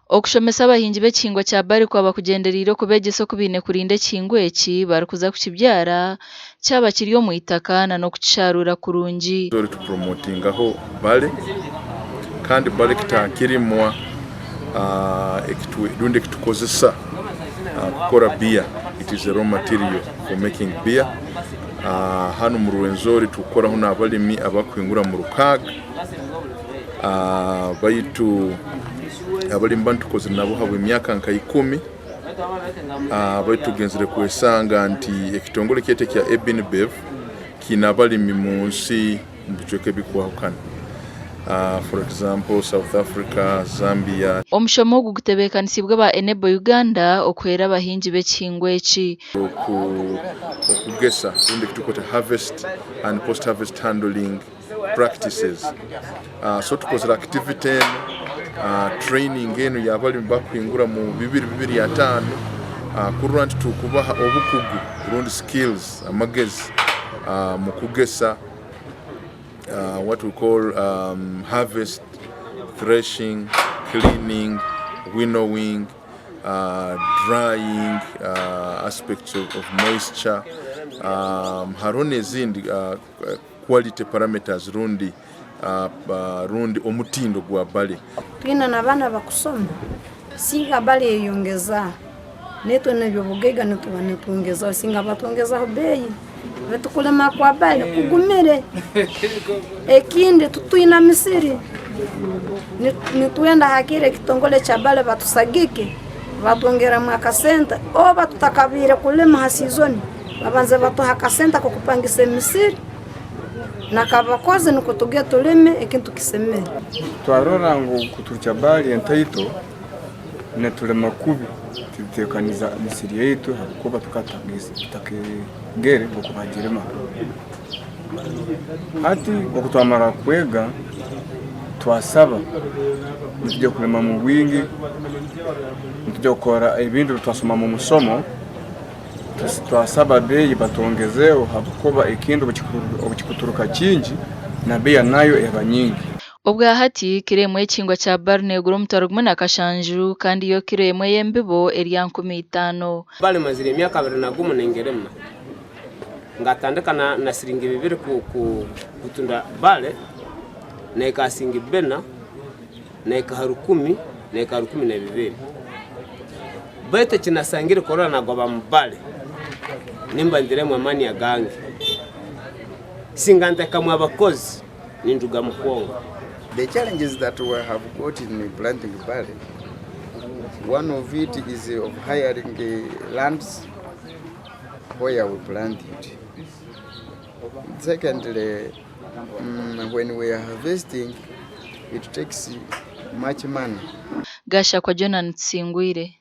Okushomesa abahingi b'ekihingwa kya barley kwaba kugyendereire okubeegyesa oku baine kurinda ekihingwa eki barikuza kukibyara kyaba kiri omu itaka na n'okukisharuura kurungi. Turi tupromotingaho barley kandi barley kitakirimwa rundi ekitukozesa kukora beer, it is a raw material for making beer. Hanu omu Rwenzori tukukoraho n'abalimi abakuhingura mu Rukaaga. Baitu abalimi banu tukozire nabo habw'emyaka nka ikumi, baitu tugenzere kwesanga nti ekitongole kyaitu ekya ABINBEV kiine abalimi mu nsi mu bicweka ebikwahukana for example South Africa, Zambia. Omushomo ogu gutebeekanisiibwe aba Enable Uganda okuhwera abahingi b'ekihingwa eki. Okugesa rundi ekitukweta harvest and post harvest handling. practices so tukozire activity enu training enu y'abalimi bakuhingura mu bibiri bibiri ataano kurora nti tukubaha obukugu rundi skills amagezi mu kugesa what we call harvest, threshing, cleaning, winnowing. drying, aspects of moisture, hariho n'ezindi quality parameters rundi rundi omutindo gwa barley. Twine n'abaana bakusoma, singa bareyongezaho naitwe n'ebyobugaiga nituba nitwongezaho singa batwongezaho beeyi. Baitu kulima kwa barley kugumire. Ekindi titwine misiri, nitwenda hakire ekitongole kya barley batusagike batwongeremu akasente oba tutakabaire kulima ha sizoni babanze batuhe akasente ak'okupangisa emisiri n'akabakozi nukwo tugende tulime ekintu kisemere. Twarora ngu kuturukya barley entaito nitulima kubi titutekaniza misiri yaitu habwokuba tukaba tutakegere nkoku bagirima. Hati obu twamara kwega twasaba nitwija kulima mu bwingi, nitwija kukora ebintu ebi twasoma omu musomo, twasaba beeyi batwongezeeho habwokuba ekintu obu kikuturuka kingi na beeyi nayo eba nyingi. Obwa hati, kiro emwe y'ekihingwa kya barley neegura omutwaro gumwe na kashanju kandi yo kiro emwe ey'embibo eri aha 5000. Barley mazire emyaka 21 ningirima. Ngatandika na, na siringi bibiri ku, ku, kutunda barley, nahika aha siringi bina, nahika aha rukumi, nahika aha 12. Baitu eki nasangire kurora nagoba mu barley, nimba ndiremu amani agange. Singa ntekamu abakozi, nindugamu kwonka. The challenges that we have got in planting barley, one of it is of hiring lands where we plant it. Secondly, when we are harvesting, it takes much money. Gashakwa Jonan Tusingwire.